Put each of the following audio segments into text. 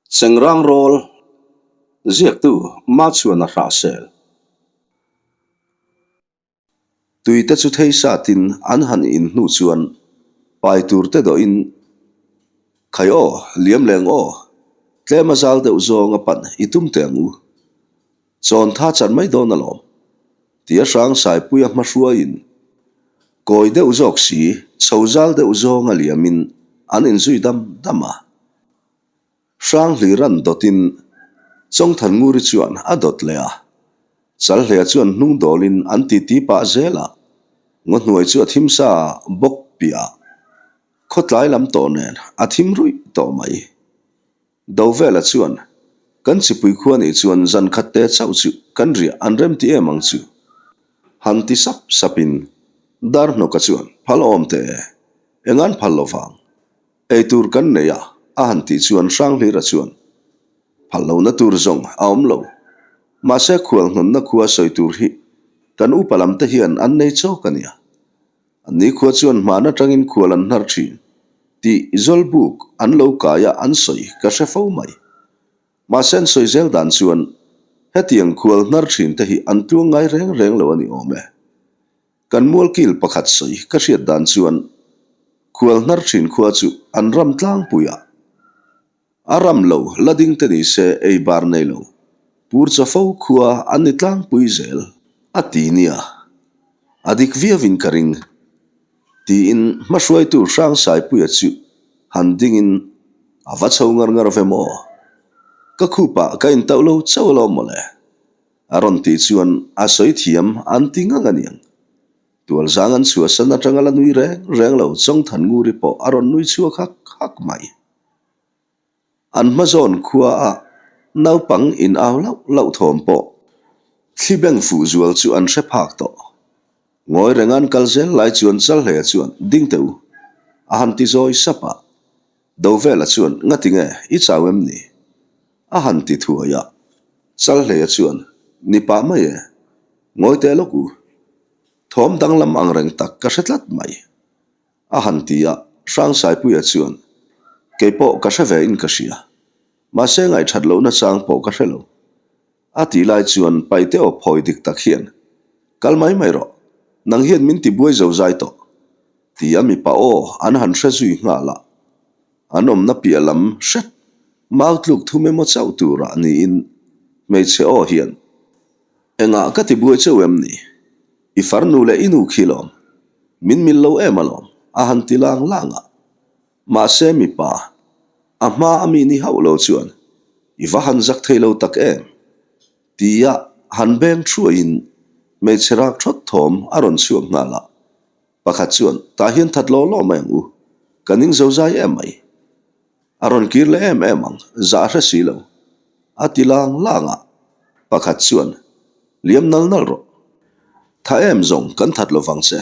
Chengrang rawl ziaktu Machuana Hrahsel. Tuite chu thei satin an han in hnu chuan pai tur te dawhin, Khai aw, liam leng aw, tlem a zal deuh zawng a pan i tum teh ang u. Chawn tha chan mai dawn alawm, tia hrang Saipuia hmahruaiin kawi deuh zawk si, chho zal deuh zawng a liamin an inzui dam dam a. Hrang hliran dawtin Chawngthannguri chuan a dawt leh a, Chalhlea chuan hnung dawlin an titi pah zel a, ngaw hnuai chu a thim sa bawk piah a, khawtlai lam tawh nen a thim ruih tawh mai. Dovela chuan, Kan chipui khua nih chuan zan khat te chauh chu kan riah an rem ti em ang chu. Han ti sap sapin Darhnawka chuan, Phal awm teh e, eng an phal lo vang. Ei tur kan nei a, a han tih chuan Hranghlira chuan, Phal lohna tur zawng a awm lo. Mahse khualhnawnna khua sawi tur hi kan upa lam te hian an nei chawk a nia. An ni khua chuan hman atangin khual an hnar thin tih Zawlbuk an lo kai a an sawi ka hre fo mai. Mahse an sawi zel dan chuan hetiang khual hnar thin te hi an tluang ngai reng reng lo a ni awm e. Kan mualkil pakhat sawi ka hriat dan chuan khual hnar thin khua chu an ram tlangpui a. A ram lo la ding te ni se ei bar nei lo, pur chaw fo khua an ni tlangpui zel a ti nia. A dik viauin ka ring. Tiin hmahruaitu Hrangsaipuia chu han dingin a va chho ngar ngar ve maw? Ka khupah ka intauh lo chauh alawm mawle. A rawn tih chuan a sawi thiam an ti ngang a niang. Tualzang an chhuahsan atanga la nui reng reng lo Chawngthannguri pawh a rawn nui chhuak hak hak mai. An hma zawn khua a naupang in au lauh lauh thawm pawh thli beng fuh zual chu an hre phak tawh. Ngawi reng an kal zel lai chuan Chalhleia chuan ding teh u a han ti zawi sap a. Dovela chuan ngati nge i chau em ni? A han ti thuai a. Chalhleia chuan ni pah mai e, ngawi teh lawk u. Thawm danglam ang reng tak ka hre tlat mai. A han ti a, Hrangsaipuia chuan, Kei pawh ka hre ve in ka hria. Mahse ngaihthat lohna chang pawh ka hre lo. A tih lai chuan Paite aw phawi dik tak hian, Kal mai mai rawh, nang hian min ti buai zo zai tawh. Ti a mipa aw an han hre zui nghal a. An awmna piah lam hret mau tluk thum emaw chauh turah niin hmeichhe aw hian, Engah ka ti buai chauh em ni? I farnu leh i nu khi lawm. Min mil lo em alawm, a han ti lang lang a. Mahse mipa, a hma a mi ni hauh lo chuan i va han zak thei lo tak em? Tia han beng thuaiin hmeichhe rak thawt thawm a rawn chhuak nghal a. Pakhat chuan, Tah hian that law law mai ang u, ka ning zo zai em mai. A rawn kir leh em em ang, zah a hre si lo. A ti lang lang a, pakhat chuan, Liam nal nal rawh. Tha em zawng kan that lo vang che.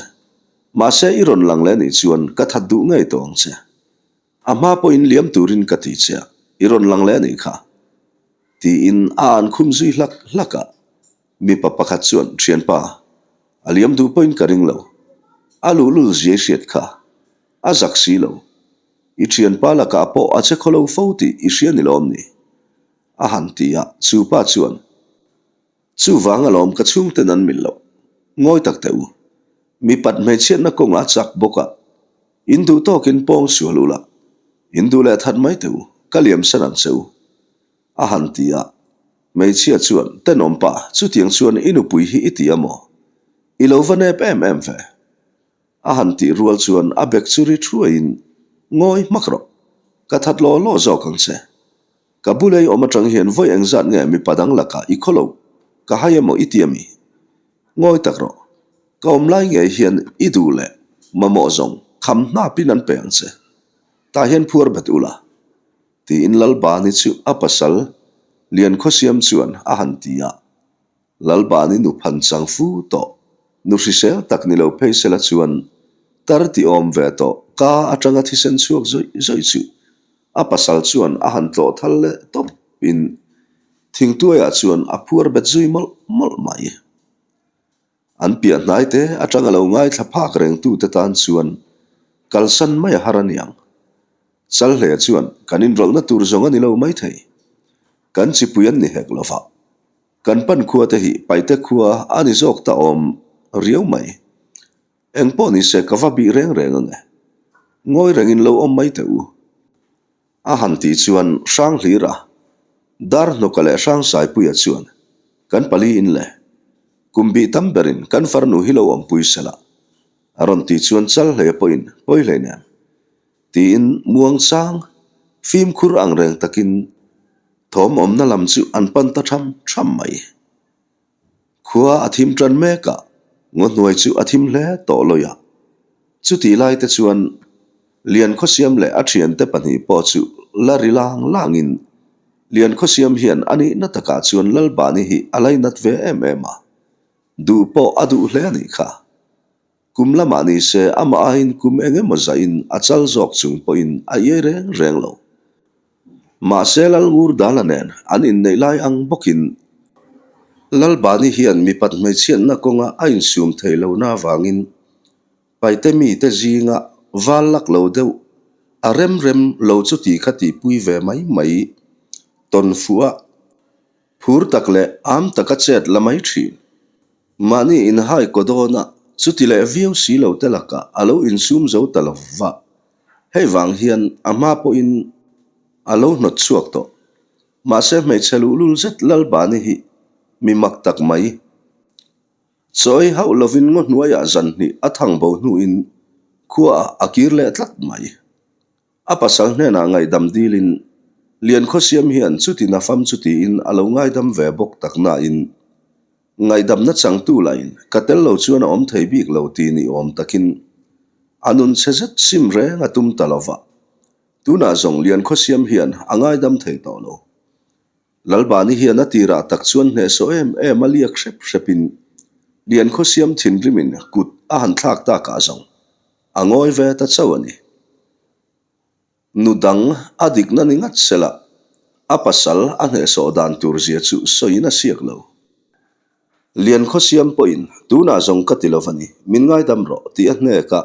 Mahse i rawn lang leh nih chuan ka that duh ngei tawh ang che. A hma pawhin liam turin ka ti che a, i rawn lang leh nih kha. Tiin a an khum zui hlak hlak a. Mipa pakhat chuan, Thianpa, a liam duh pawhin ka ring lo. A luhlul ziai hriat kha. A zak si lo. I thianpa lakah pawh a che khawlo fo tih i hria ni lawm ni? A han ti a, chu pa chuan, Chuvang alawm ka chhungten an mil loh. Ngawi tak teh u. Mipat hmeichhiatna kawngah chak bawk a, in duh tawkin pawng sual ula, in duh leh that mai teh u, ka liam san ang che u. A han ti a, hmeichhia chuan, Tenawm pa, chutiang chuan i nupui hi i ti a maw? I lo va nep em em ve. A han tih rual chuan a bek chu ri thuaiin, Ngawi hmak rawh, ka that law law zawk ang che. Ka bul ei awm atang hian vawi engzat nge mipa dang lakah i khaw lo, ka hai emaw i ti ami? Ngawi tak rawh, ka awm lai ngei hian i duh leh mamawh zawng kham hnapin an pe ang che. Tah hian phuar bet ula. Tiin Lalbani chu a pasal Liankhawsiam chuan a han ti a. Lalbani nu phan chang fu tawh, nu hrisel tak ni lo phei sela chuan tar ti awm ve tawh ka atanga thisen chhuak zawih zawih chu a pasal chuan a han tlawh thal leh tawp in thingtuaiah chuan a phuar bet zui mawlh mawlh mai. An piah hnai te atanga lo ngaithla phak reng tute tan chuan kalsan mai a har aniang. Chalhle chuan kan inrawlhna tur zawng a ni lo maithei. Kan chipui an ni hek lova, kan pan khua te hi Paite khua a ni zawk ta awm riau mai. Eng pawh ni se ka va bih reng reng ang e. Ngawi rengin lo awm mai teh u. A han tih chuan Hranghlira, Darhnawka leh Hrangsaipuia chuan kan pali in le kum bih tam berin kan farnu hi lo awmpui sela a rawn tih chuan Chalhleia pawhin pawi hleinem tiin muangchang fimkhur ang reng takin thawm awmna lam chu an pan ta tham tham mai. Khua a thim tan mek a, ngaw hnuai chu a thim hle tawh lawi a. Chutih lai te chuan Liankhawsiam leh a thiante pahnih pawh chu la ri lang langin Liankhawsiam hian a nihna takah chuan Lalbani hi a lainat ve em em a, duh pawh a duh hle a nih kha. Kum lamah ni se amah aiin kum eng emaw zahin a chal zawk chung pawhin a iai reng reng lo. Mahse Lalngur Dala nen an inneih lai ang bawkin Lalbani hian mipat hmeichhiatna kawnga a insum theih lohna avangin Paite mite zinga val lak lo deuh a rem rem lo chuti kha tihpui ve mai mai tawn fuh a, phur tak leh am taka chet la mai thin. Mahni inhai kaw dawna chuti leh viau si lo te lakah a lo insum zo ta lo va, hei vang hian a hma pawhin a lo hnawt chhuak tawh. Mahse hmeichhe luhlul zet Lalbani hi mi mak tak mai. Chawi hauh lovin ngaw hnuaiah zan hnih a thang bo hnuin khuaah a kir leh tlat mai. A pasal hnenah ngaihdam dilin, Liankhawsiam hian chuti na fam chu tiin a lo ngaidam ve bawk tak nain, ngaihdamna changtu lahin ka tel lo chuan a awm thei bik lo ti ni awm takin a nun chhe zet sim reng a tum ta lo va. Tunah zawng Liankhawsiam hian a ngaidam thei tawh lo. Lalbani hian a tirah tak chuan hnehsawh em em a liak hrep hrepin Liankhawsiam thinrimin kut a han thlak takah zawng a ngawi ve ta chauh a ni. Nu dang a dikna ni ngat sela, a pasal a hnehsawh dan tur zia chu sawiin a siak lo. Liankhawsiam pawhin tunah zawng ka ti lo va ni, min ngaidam rawh tih a hnek a,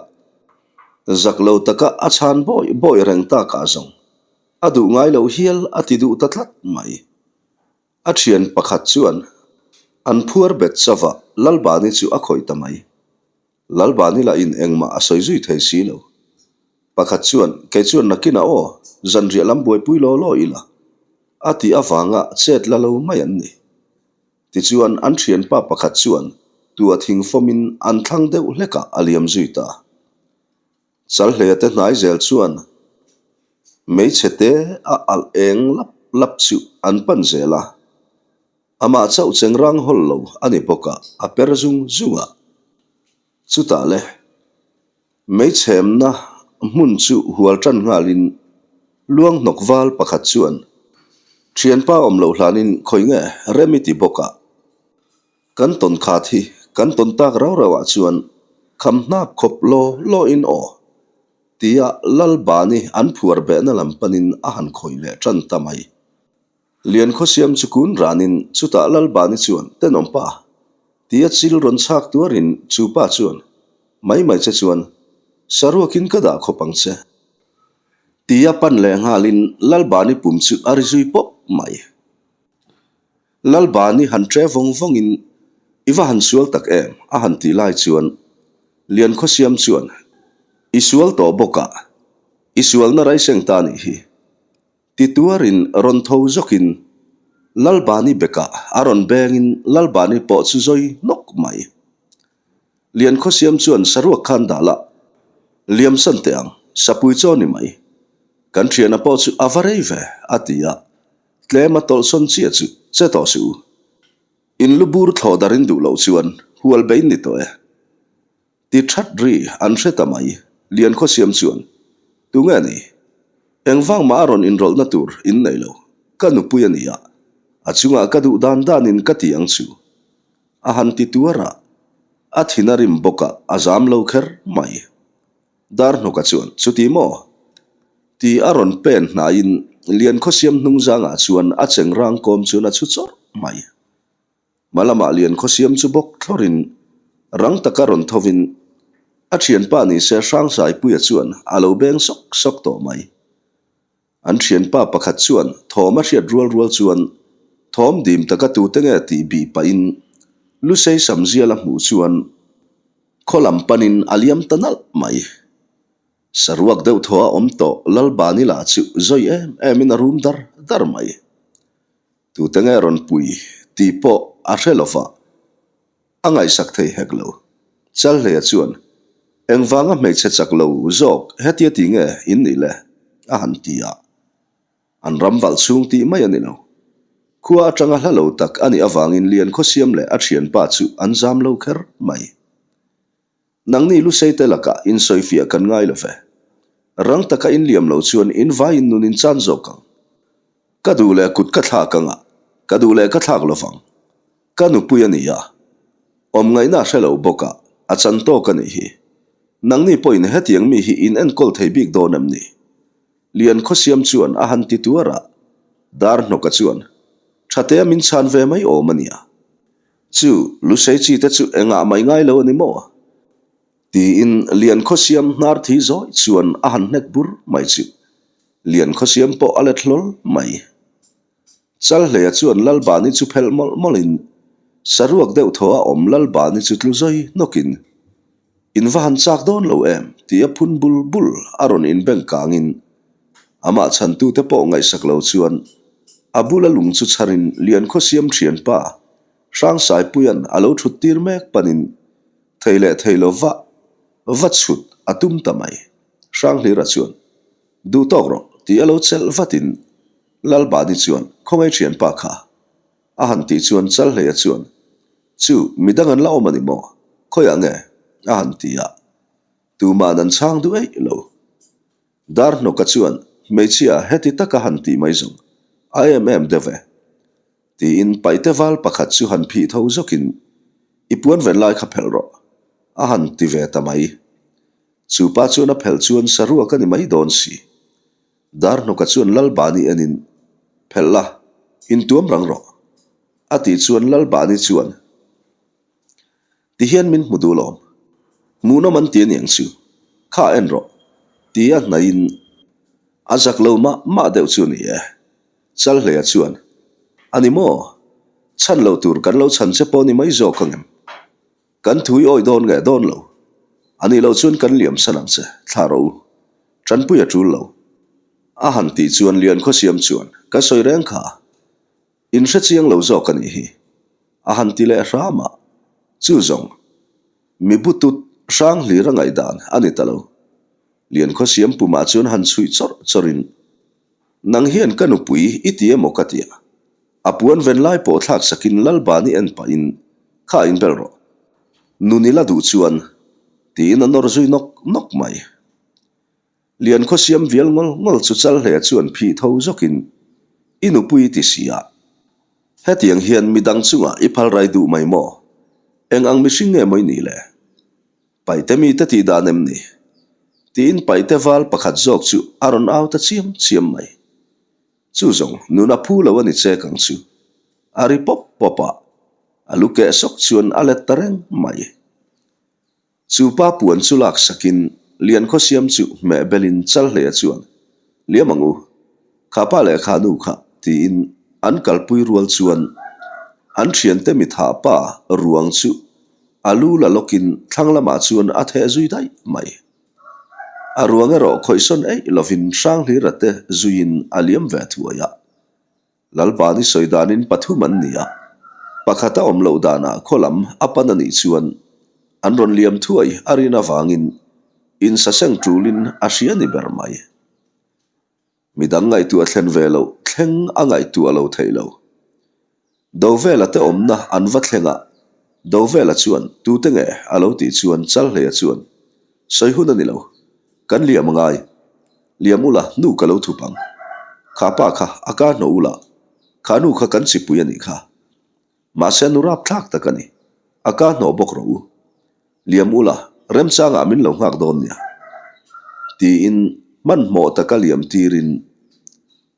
zak lo taka a chhan bawi bawi reng takah zawng a duh ngai loh hial a ti duh ta tlat mai. A thian pakhat chuan an phuar bet chauh a, Lalbani chu a khawih ta mai. Lalbani lahin engmah a sawi zui thei si lo. Pakhat chuan, Kei chuan nakinah aw, zanriah lam buaipui law law ila, a tih avanga chet la lo mai an ni. Tichuan, an thianpa pakhat chuan tua thing fawmin an thlang deuh hlekah a liam zui ta. Chalhleia te hnai zel chuan hmeichhe te a alh eng lap lap chu an pan zel a. Amah chauh cheng rang hawl lo a ni bawk a, a per zung zung a. Chutah le, meichhemna hmun chu hual tan nghalin luang hnawk val pakhat chuan thianpa awm loh hlanin khawi nge rem i ti bawk a. Kan tawn khat hi kan tawn tak rau rau ah chuan kham hnap khawp law law in aw tia Lalbani an phuar behna lam panin a han khawih leh tan ta mai. Liankhawsiam chu kun ranin chutah Lalbani chuan tenawm pa tia chil rawn chhak tuarin chu pa chuan mai mai che chuan saruakin ka dah khawp ang che tia pan leh nghalin Lalbani pum chu a ri zui pawp mai. Lalbani han tre vawng vawngin i va han sual tak em a han tih lai chuan Liankhawsiam chuan i sual tawh bawkah i sualna raiseng ta nih hi. Ti tuarin rawn tho zawkin Lalbani bekah a rawn bengin Lalbani pawh chu zawi hnawk mai. Liankhawsiam chuan saruak khan dah lah Liamsan teh ang, sapui chaw ni mai. Kan thiana pawh chu a va rei ve, a ti a. Tlem a tawlhsawn chiah chu che tawh suh u. In lu bur thlawh darin duh loh chuan hual bein ni tawh e. Ti that ri an hre ta mai, Liankhawsiam chuan, Tunge ni? Engvang mah a rawn inrawlhna tur in nei lo, ka nupui a ni a, a chungah ka duh dan danin ka ti ang chu. A han ti tuar a, a thin a rim bawk a, a zam lo kher mai. Darhnawka chuan, Chuti maw? Ti a rawn pen hnaiin Liankhawsiam hnung zangah chuan a chengrang kawm chuan a chhu chawrh mai. Hma lamah Liankhawsiam chu bawk thlawrin rang taka rawn thovin a thianpa ni se Hrangsaipuia chuan a lo beng sawk sawk tawh mai. An thianpa pakhat chuan thawm a hriat rual rual chuan. Thawm dim taka tute nge tih bih pahin Lusei Samzial a hmuh chuan khaw lam panin a liam ta nalh mai. Saruak deuh thaw a awm tawh Lalbani lah chu zawi em emin a rum dar dar mai. Tute nge rawn pui tih pawh a hre lo va, a ngaihsak thei hek lo. Chalhleia chuan, Engvanga hmeichhe chak lo zawk hetia ti nge in nih le? a han ti a. An ram valh chhung tih mai a ni lo. Khua atanga hla lo tak a nih avangin Liankhawsiam leh a thianpa chu an zam lo kher mai. Nangni Luseite lakah insawifiah kan ngai lo ve. Rang taka inliam lo chuan in vaiin nun in chan zawk ang. Ka duh leh kut ka thlak ang a, ka duh leh ka thlak lo vang. Ka nupui a ni a, awm ngaihna a hre lo bawk a, a chan tawk a nih hi. Nangni pawhin hetiang mi hi in enkawl thei bik dawn em ni? Lian Khawsiam chuan a han ti tuar a, Darhnawka chuan, Thatea min chhan ve mai awm a nia. Chu Lusei chi te chu engah mai ngai lo a ni maw? Tiin Lian Khawsiam hnar thi zawi chuan a han hnek bur mai chu. Lian Khawsiam pawh a let hlawl mai. Chalhleia chuan Lalbani chu phelh mawlh mawlhin saruak deuh thaw a awm Lalbani chu tlu zawi hnawkin, In va han chak dawn lo em? tia phun bul bul a rawn inbeng kangin amah chhantute pawh ngaihsak lo chuan a bula lung chu chharin Lian Khawsiam thianpa Hrangsaipuia'n a lo thut tir mek panin thei leh thei lo va va chhut a tum ta mai. Hranghlira chuan, Duh tawk rawh, tih a lo chelh vatin Lalbani chuan, Khawngaih thianpa kha? a han tih chuan Chalhleia chuan, Chu, midang an la awm a ni maw? Khawiah nge? a han ti a. Tuma'n an chhang duh eih lo. Darhnawka chuan, Hmeichhia, heti taka han tih mai zawng, a em em deuh e. Tiin paihte val pakhat chu han phih tho zawkin, I puan ven lai kha phelh rawh, a han ti ve ta mai. Chu pa chuan a phelh chuan saruak a ni mai dawn si. Darhnawka chuan Lalbani enin, Phelh la, intuam rang rawh, a tih chuan Lalbani chuan, Ti hian min hmu duh lawm. Hmuhnawm an ti a niang chu. Kha en rawh. Ti a hnaihin a zak lo mah mah deuh chu a ni e. Chalhleia chuan, A ni maw? Chhan lo tur kan lo chhan che pawh ni mai zawk ang em? Kan thu i awih dawn nge dawn lo? A nih loh chuan kan liam san ang che, thla rawh u. Tanpui a tul lo. A han tih chuan Liankhawsiam chuan, Ka sawi reng kha. In hre chiang lo zawk a nih hi, a han ti leh hram a, chu zawng mi butut hrang hlir a ngaihdan a ni ta lo. Liankhawsiam pumah chuan han chhuih chawrh chawrhin, Nang hian ka nupui i ti emaw ka ti a, a puan ven lai pawh thlak sakin Lalbani en pahin, Kha inbel rawh, nun i la duh chuan, tiin a nawr zui nawk nawk mai. Lian khaw siam vial ngawl ngawl chu Chalhleia chuan phih tho zawkin, I nupui i ti si a, hetiang hian midang chungah i phal rai duh mai maw? Eng ang mihring nge maw i nih le? Paihte mite tih dan em ni? Tiin paihte val pakhat zawk chu a rawn au ta chiam chiam mai. Chu zawng nun a phu lo a ni chek ang chu. A ri pawp pawp a, a lu keh sawk chuan a let ta reng mai. Chu pa puan chu lak sakin Liankhawsiam chu hmeh belin Chalhleia chuan, Liam ang u, kha pa leh kha nu kha, tiin an kalpui rual chuan an thiante mithah pa ruang chu a lu la lawkin thlang lamah chuan a theh zui daih mai. A ruang erawh khawihsawn eih lovin Hranghlira te zuiin a liam ve thuai a. Lalbani sawi danin pathum an ni a, pakhat a awm loh danah khaw lam a pan a nih chuan an rawn liam thuai a rin avangin insaseng tulin a hria ni ber mai. Midang ngaihtuah thlen ve loh thleng a ngaihtuah lo thei lo. Dovela te awmna an va thleng a, Dovela chuan tute nge a lo tih chuan Chalhleia chuan Sawi hun a ni lo. Kan liam a ngai. Liam ula, nu ka lo thup ang. Kha pa kha a kar hnawh ula, kha nu kha kan chipui a nih kha. Mahse nu rap thlak tak a ni. A kar hnawh bawk rawh u. Liam ula, remchangah min lo nghak dawn nia. Tiin hmanhmawh taka liam tirin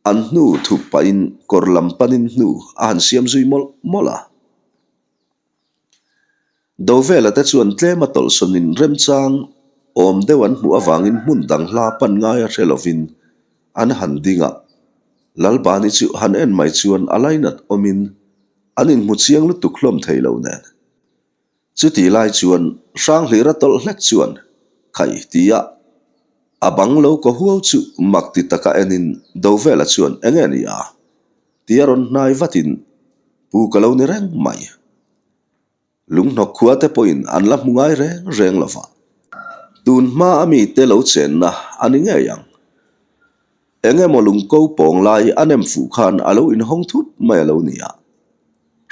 an hnu thup pahin kawr lam panin hnu a han siam zui mawlh mawlh a. Dovela te chuan tlem a tawlhsawnin remchang awm deuh an hmuh avangin hmun dang hla pan ngai a hre lovin an han ding a. Lalbani chu han en mai chuan a lainat awmin an inhmu chiang lutuk hlawm thei lo nen. Chutih lai chuan Hranghlira tawlh hlek chuan Khai tia a bang lo ka huau chu mak ti taka enin Dovela chuan enge ni a? Tia rawn hnai vatin Pu ka lo ni reng mai. Lunghnawk khua te pawhin an la hmu ngai reng reng lo va, tun hma a mite lo chenna a ni ngei ang. Eng emaw lungko pawng lai a nem fuh khan a lo inhawng thut mai a lo ni a.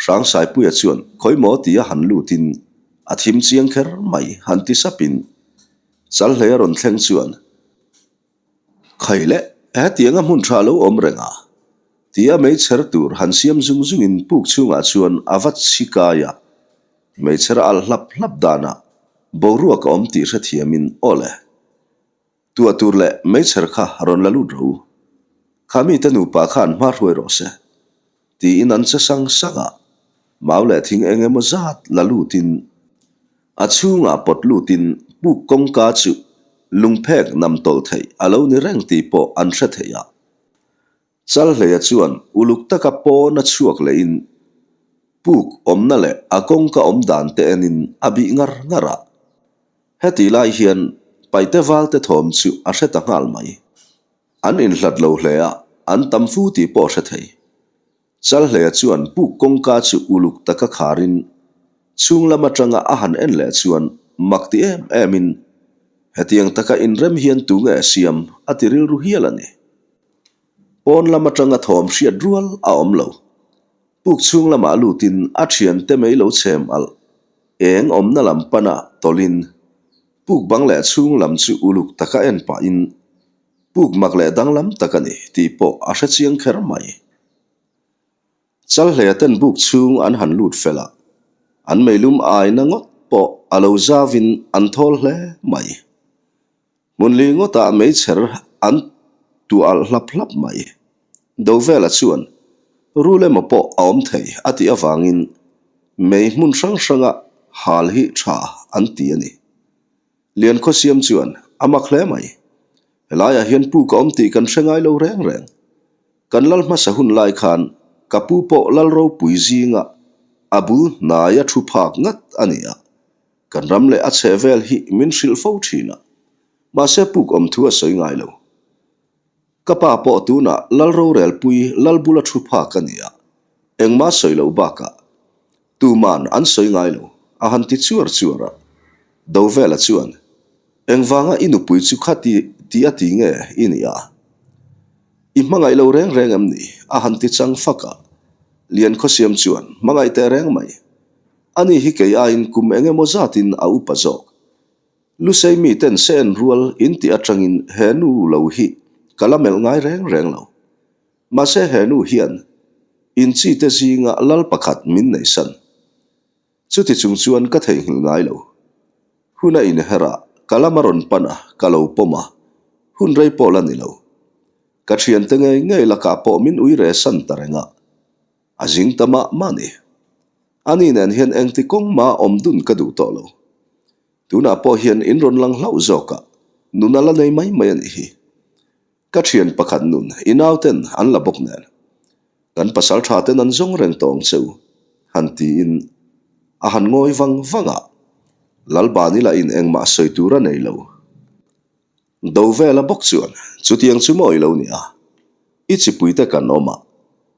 Hrangsaipuia chuan khawi maw tia han lutin a thim chiang kher mai han ti sapin Chalhlei a rawn thleng chuan Khai le, hetianga hmun tha lo awm reng a, tia meichher tur han siam zung zungin puk chhungah chuan a va chhi kai a, meichher a alh hlap hlap danah boruak a awm tih hrethiamin aw le, tuah tur leh meichher kha rawn la lut rawh u, kha mite nupa khan hma hruai rawh se. Tiin an che sang sang a, mau leh thing eng emaw zat la lutin a chhungah pawt lutin puk kawngka chu lungphek nam tawlh theih a lo ni reng tih pawh an hre thei a. Chalhleia chuan uluk taka pawn a chhuak lehin puk awmna leh a kawngka awm dan te enin a bih ngar ngar a. Hetih lai hian Paite Valte thawm chu a hre ta nghal mai. An inhlat lo hle a, an tam fu tih pawh hre thei. Chalhleia chuan puk kawngka chu uluk taka kharin chhung lam atanga a han en leh chuan mak ti em emin hetiang taka inrem hian tu nge siam a ti rilru hial a ni. Pawn lam atanga thawm hriat rual a awm lo. Puk chhung lamah lutin a thiante mai lo chhem alh eng awmna lam pana tawlhin Puk bang leh chhung lam chu uluk taka en pahin puk mak leh danglam tak a ni tih pawh a hre chiang kher mai. Chalhleia ten buk chhung an han lut fel a, an meilum aina ngawt pawh a lo zauvin an thawl hle mai. Hmunli ngawtah meichher an tuah alh hlap hlap mai. Dovela chuan rul emaw pawh a awm thei a tih avangin mei hmun hrang hranga hal hi tha an ti a ni. Liankhaw siam chuan a mak hle mai. Helaiah hian puk a awm tih kan hre ngai lo reng reng. Kan lal hmasa hun lai khan ka pu pawh lal ropui zinga a bul hnaia thu phak ngat a ni a. Kan ram leh a chheh vel hi min hrilh fo thin a, mahse puk awm thu a sawi ngai lo. Ka pa pawh tunah Lal rorelpui Lal bula thu phak a ni a, engmah sawi loh bakah tuman an sawi ngai lo, a han ti chuar chuar a. Dovela chuan, Engvanga i nupui chu kha ti ti a ti nge i nih a? I hmangaih lo reng reng em ni? a han ti chang fak a. Liankhawsiam chuan, Hmangaih teh reng mai. Ani hi kei aiin kum eng emaw zatin a upa zawk. Lusei miten se en rual in tih atangin he nu lo hi ka la melh ngai reng reng lo. Mahse he nu hian in chi te zinga lal pakhat min neihsan. Chuti chung chuan ka theihnghilh ngai lo. Hun a inher a, ka lam a rawn pan a, ka lo pawm a, hun rei pawh la ni lo. Ka thiante ngei ngei lakah pawh min ui re san ta reng a. A zing ta mah mah ni. Ani nen hian engti kawng mah awm dun ka duh tawh lo. Tunah pawh hian in rawn lang hlauh zawk a, nun a la nei mai mai a nih hi. Ka thian pakhat nun i nauten an la bawk nen. Kan pasal tha ten an zawng reng tawh ang che u, han tiin a han ngawi vang vang a. Lalbani lahin engmah sawi tur a nei lo. Do vela bawk chuan chutiang chu mawi lo nia, i chipuite kan awm a,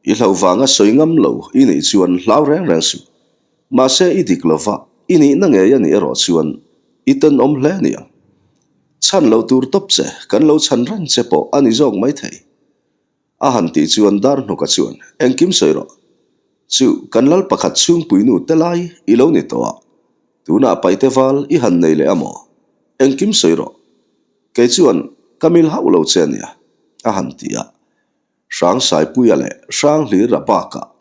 i hlauh vanga sawi ngam lo i nih chuan hlau reng reng suh. Mahse i dik lova i nihna ngei a nih erawh chuan i tenawm hle aniang. Chhan loh tur tawp che kan lo chhan reng che pawh a ni zawk maithei. A han tih chuan Darhnawka chuan engkim sawi rawh. Chu kan lal pakhat chhungpuinu te lai i lo ni tawh a, Tunah paite val i han nei leh a maw? Engkim sawi rawh. Kei chuan ka mil hauh lo che ania, a han ti a. Hrangsaipuia leh Hranghlir a bakah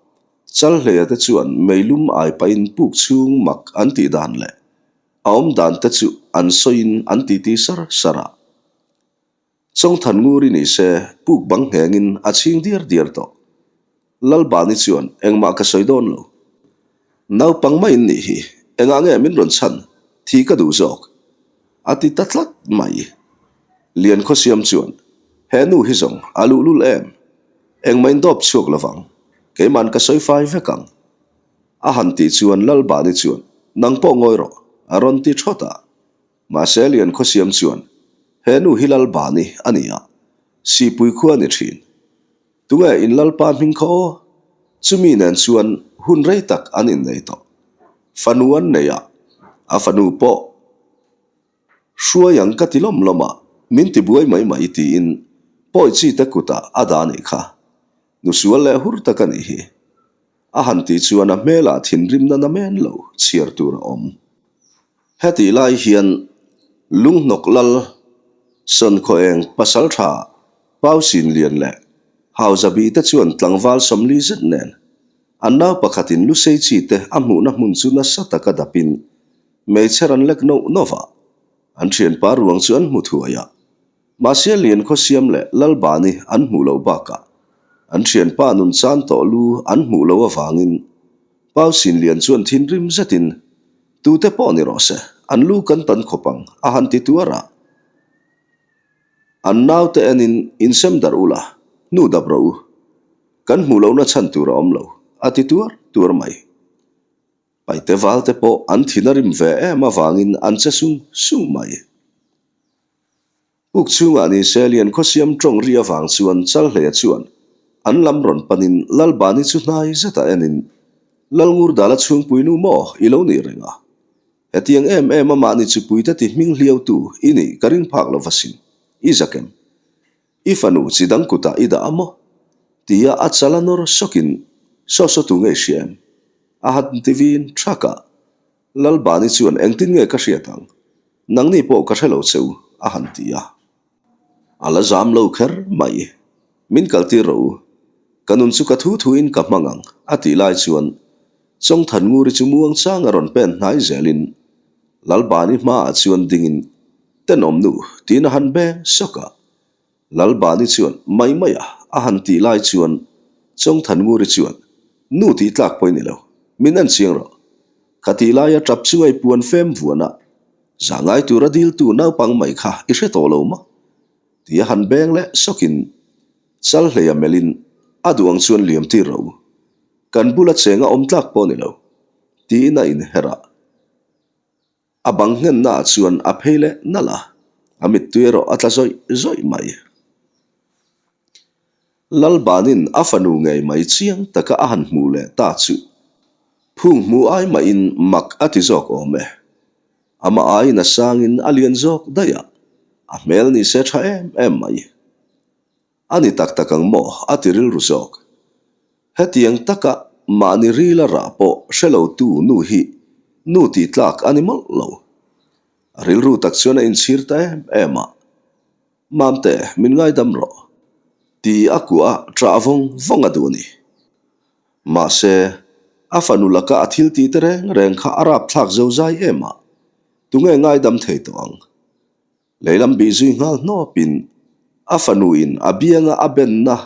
Chalhleia te chuan meilum ai pahin puk chhung mak an tih dan leh a awm dan te chu an sawiin an titi sar sar a. Chawngthan ngur i ni se, puk bang nghengin a chhing diar diar tawh. Lalbani chuan engmah ka sawi dawn lo. Naupang mai in nih hi, engah nge min rawn chhan, thi ka duh zawk. A ti ta tlat mai. Liankhawsiam chuan, He nu hi zawng a luhlul em? Engmah in dawp chhuak lovang, keima'n ka sawi fai vek ang. A han tih chuan Lalbani chuan, Nang pawh ngawi rawh, a rawn ti thawt a. Mahse Lian Khawsiam chuan, He nu hi Lalbani a ni a, Sihpui khua a ni thin. Tunge in Lalpa hming kha aw? Chumi nen chuan hun rei tak an innei tawh. Fanu an nei a, a fanu pawh Hruai ang ka ti lawm lawm a, min ti buai mai mai tiin pawi chi te kutah a dah anih kha. Nusual leh hur tak anih hi. A han tih chuan a hmelah thinrimna na men lo chhiar tur a awm. Hetih lai hian Lunghnawk Lal, Sawnkhaweng Pasaltha Pau Sin Lian leh Hauzabi te chuan tlangval 40 zet nen an nau pakhatin Lusei chi te a hmuhna hmun chu nasa taka dapin Hmeichhe ran lek noh noh va, an thianpa ruang chu an hmu thuai a. Mahse Lian Khawsiam leh Lalbani an hmuh loh bakah an thianpa nun chan tawh lu an hmuh loh avangin Pau Sin Lian chuan thinrim zetin, Tute pawh ni rawh se, an lu kan tan khawp ang, a han ti tuar a. An naute enin insem darh ula, hnu dap rawh u. Kan hmuh lohna chhan tur a awm lo, a ti tuar tuar mai. Paite valte pawh an thin a rim ve em avangin an che sung sung mai. Puk chhungah ni se Lian Khawsiam tawng ri avang chuan Chalhleia chuan an lam rawn panin Lalbani chu hnai zetah enin, Lalngurdala chhungpui nu maw i lo nih reng a? Hetiang em em a mahni chipuite ti hming hliautu i nih ka ring phak lo va sin, i zak em? I fanu chi dang kutah i dah a maw? Tia a chal a nawr sawkin, Saw saw tu ngei hria em? A han ti vin thak a. Lalbani chuan engtin nge ka hriat ang? Nangni pawh ka hre lo che u, a han ti a. A la zam lo kher mai. Min kaltir rawh u. Ka nun chu ka thu thuin ka hmang ang, a tih lai chuan Chawngthan Nguri chu muang chang a rawn pen hnai zelin Lalbani hmaah chuan dingin, Tenawm nu, tiin a han beng sawk a. Lalbani chuan mai mai a a han tih lai chuan Chawngthan Nguri chuan, Nu tih tlak pawh i ni lo, min en chiang rawh. Kha tih laia tap chunga i puan fem vuan a, zah ngai tura diltu naupang mai kha i hre tawh lo maw? Ti a han beng leh sawkin Chalhleia melhin a duh ang chuan liam tir rawh u. Kan bula cheng a awm tlak pawh a ni lo, tiin a inher a. A bang nghennaah chuan a phei leh nalh a, a mittui erawh a tla zawih zawih mai. Lalbanin a fanu ngei mai chiang taka a han hmuh leh ta chu phung hmu ai mahin mak a ti zawk awm e. Amah aiin a sangin a lian zawk daih a, a hmel ni se tha em em mai. A ni tak tak ang maw? a ti rilru zawk. Hetiang taka mahni rila rah pawh hre lotu nu hi nu tih tlak a ni mawlh lo. A rilru tak chuan a inchhir ta em em a. Mamte, min ngaidam rawh. Ti a kuah a ṭah vawng vawng a duh a ni. Mahse, a fanu laka a thil tih te reng reng kha a rapthlak zozai em a, tunge ngaidam thei tawh ang? Lehlam bih zui nghal hnawpin a fanuin a bianga a benna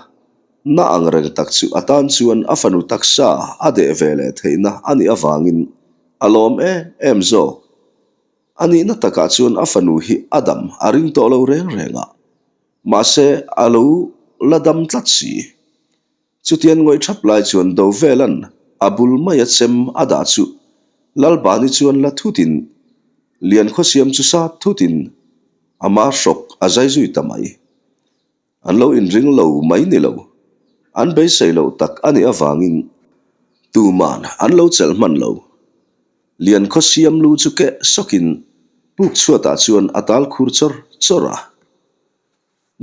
na ang reng tak chu a tan chuan a fanu taksa a deh ve leh theihna a nih avangin a lawm em em zawk. A nihna takah chuan a fanu hi a dam a ring tawh lo reng reng a, mahse a lo la dam tlat si. Chutian ngawih thap lai chuan Dovela'n a bul maia chem a dah chu Lalbani chuan la thutin Liankhawsiam chu sat thutin ama hrawk a zai zui ta mai. An lo inring lo mai ni lo, an beisei loh tak a nih avangin tuman an lo chelh hman lo. Liankhawsiam lu chu keh sawkin puk chhuatah chuan a tal khur chawr chawr a.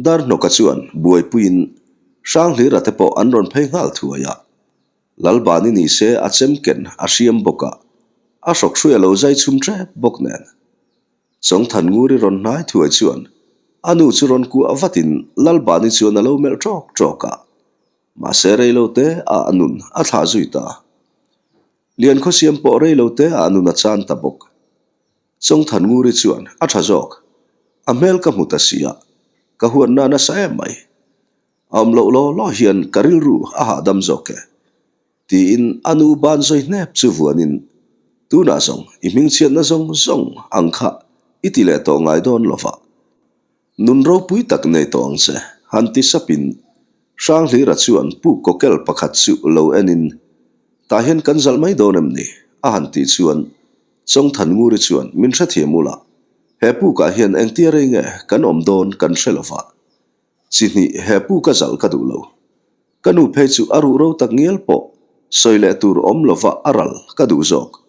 Darhnawka chuan buaipuiin Hranghlira te pawh an rawn phei nghal thuai a, Lalbani ni se a chem ken a hriam bawk a, a hrawk hrui a lo zai chhum tep bawk nen. Chawngthan Nguri rawn hnai thuai chuan a nu chu rawn kuah vatin Lalbani chuan a lo melh tawk tawk a, mahse reilote ah a nun a thlah zui ta. Liankhawsiam pawh reilote ah a nun a chan ta bawk. Chawngthan Nguri chuan a tha zawk. A hmel ka hmu ta sia, ka huatna nasa em mai. A awm loh law law hian ka rilru a hahdam zawk e. Tiin a nu ban zawi hnep chu vuanin, Tunah zawng i hmingchhiatna zawng zawng ang kha i ti leh tawh ngai dawn lo va. Nun ropui tak nei tawh ang che, han ti sapin. Hranghlira chuan puk kawkel pakhat chu lo enin, Tah hian kan zalh mai dawn em ni? a han tih chuan Chawngthan Nguri chuan min hrethiam ula, he pukah hian engtia rei nge kan awm dawn kan hre lova. Chi hnih he puka zalh ka duh lo. Ka nu phei chu a ruh ro tak ngial pawh sawi leh tur awm lova a ral ka duh zawk.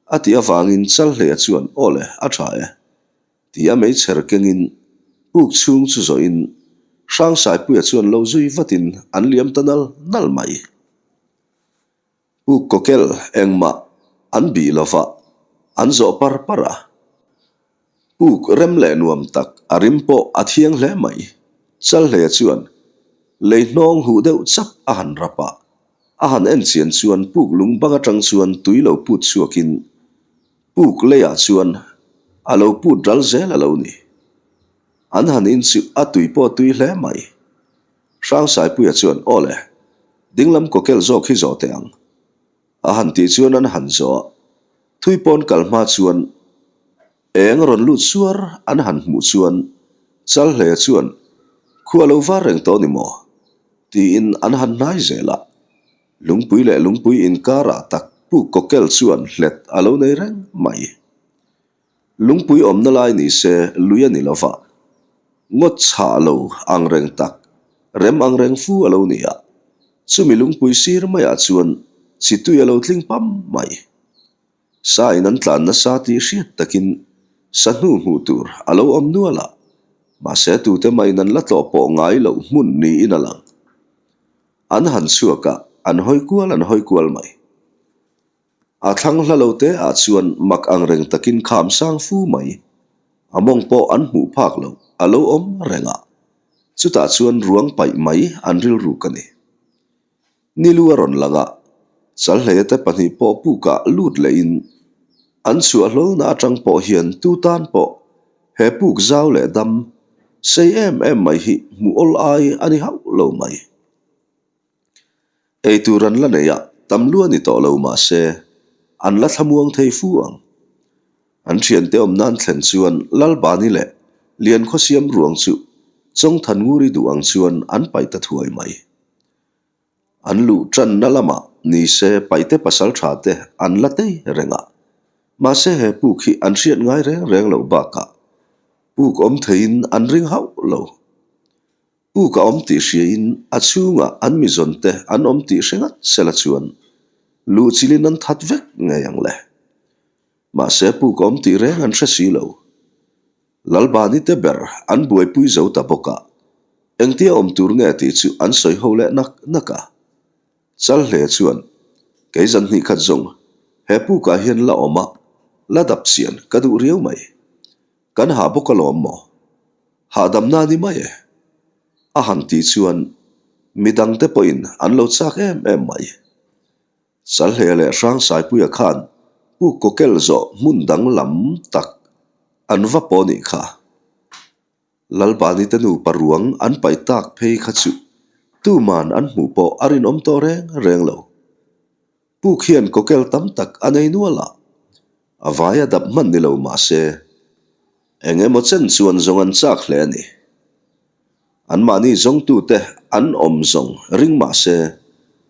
A tih avangin Chalhleia chuan aw le, a tha e. Ti a meichher kengin puk chhung chu zawhin Hrangsaipuia chuan lo zui vatin an liam ta nal nal mai. Puk kawkel engmah an bih lova an zawh par par a. Puk rem leh nuam tak a rim pawh a thiang hle mai. Chalhleia chuan lei hnawng huh deuh chap a han rap a, a han en chian chuan puk lung bang atang chuan tui lo put chhuakin Puk leiah chuan a lo put ral zel a lo ni. An han in chu a tui pawh a tui hle mai. Hrangsaipuia chuan, Aw le, dinglam kawkel zawk hi zawh teh ang. A han tih chuan an han zawh a, thui pawn kal hma chuan eng rawn lut suar an han hmuh chuan Chalhleia chuan, Khua lo var reng tawh ni maw? tiin an han hnai zel a. Lungpui leh lungpui inkarah tak puk kawkel chuan hlet a lo nei reng mai. Lungpui awmna lai ni se lui a ni lo va, ngawt chhah lo ang reng tak, rem ang reng fu a lo ni a, chumi lungpui sir maiah chuan chi tui a lo tling pam mai. Sa in an tlan nasa tih hriat takin sa hnu hmuh tur a lo awm nual a, mahse tute mahin an la tlawh pawh ngai loh hmun niin a lang. An han chhuak a, an hawi kual an hawi kual mai. A thlang hla lo te ah chuan mak ang reng takin kham sang fu mai. A mawng pawh an hmuh phak lo, a lo awm reng a. Chutah chuan ruang paih mai an rilruk a ni. Nilu a rawn lang a, Chalhleia te pahnih pawh pukah lut lehin an chhuah hlawlna atang pawh hian tu tan pawh he puk zau leh dam sei em em mai hi hmuh awl ai a ni hauh lo mai. Eitur an la nei a, tam lua ni tawh lo mahse an la thlamuang thei fu ang. An thiante awm nan thlen chuan Lalbani leh Liankhawsiam ruang chu Chawngthan Nguri duh ang chuan an paih ta thuai mai. An luh tanna lamah ni se paihte pasal tha te an la tei reng a, mahse he puk hi an hriat ngai reng reng loh bakah puk awm theiin an ring hauh lo. Puk a awm tih hriain a chhungah an mizawn te an awm tih hre ngat sela chuan luh chilhin an that vek ngei ang le. Mahse puk a awm tih reng an hre si lo. Lalbani te ber an buaipui zo ta bawk a, engtia awm tur nge tih chu an sawi ho leh nak nak a. Chalhle chuan, Kei zan hnih khat zawng, he pukah hian la awm a, la dap chian ka duh riau mai. Kan hah bawk alawm maw? Hahdamna a ni mai e. A han tih chuan midangte pawhin an lo chak em em mai. Chalhle leh Hrangsaipuia khan puk kawkel zawh hmun dang lam tak an va pawh nih kha. Lalbani te nupa ruang an paih tak phei kha chu tuman an hmuh pawh a rinawm tawh reng reng lo. Puk hian kawkel tam tak a nei nual a, a vai a dap hman ni lo mah se eng emaw chen chuan zawng an chak hle a ni. Anmahni zawngtute an awm zawng ring mah se,